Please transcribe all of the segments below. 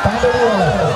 पांडवी वाला।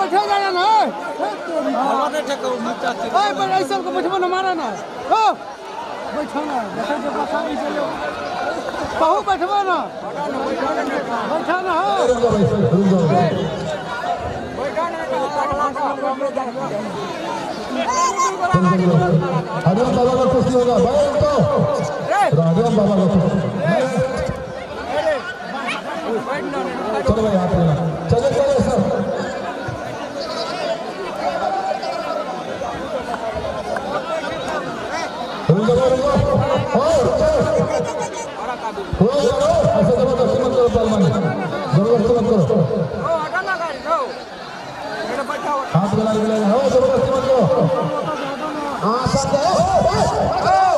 बैठे जाना ना। ऐसा को बैठबो ना, मारा ना, बैठो ना, देखो जो पसारी चलो बहु बैठबो ना, बैठा ना। हरिओम बाबा का कुश्ती होगा भाई, तो हरिओम बाबा का कुश्ती। चलो भाई हाथ लेना, चलो चलो सर। रुक जाओ रुक जाओ, रुक जाओ रुक जाओ, ऐसे जबरदस्ती मत करो पहलवानी, जबरदस्ती मत करो, हाथ मिला मिला, जबरदस्ती मत करो,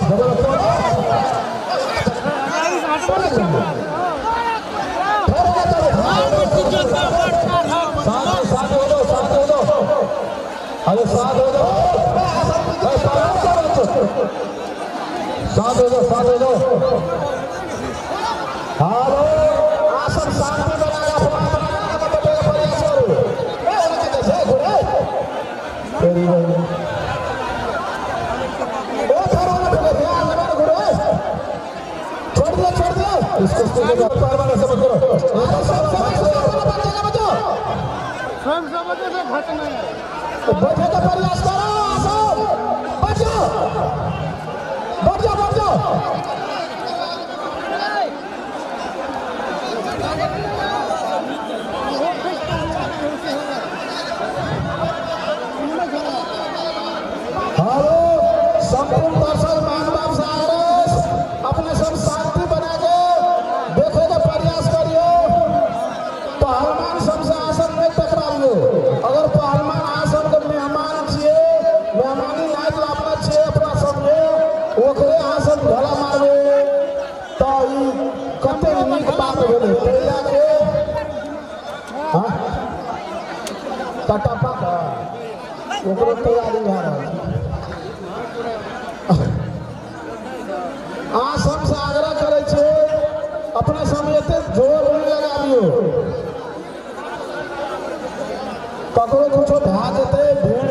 जबरदस्ती मत करो। साथ हो जाओ, साथ हो जाओ, अरे साथ हो जाओ, साथ हो जाओ, साथ हो जाओ। हेलो आसन शान्ति बनाएर प्रयास गरौँ। छोड़ दिया, छोड़ दिया इसको, पहलवान ऐसे मत करो। बैठे का प्रयास करो, आसन बैठ जाओ, बैठ जाओ, बैठ जाओ। ओकरे अहाँ सब ढोला मारबै तऽ ई कते नीक बात भेलै। ताहि लए के हँ कटप्पा के ओकरो तैयारी भए रहल छै। अहाँ सबसँ आग्रह करै छी, अपना सब एते जोर नहि लगाबियौ, ककरो कुछो भए जेतै। भीड़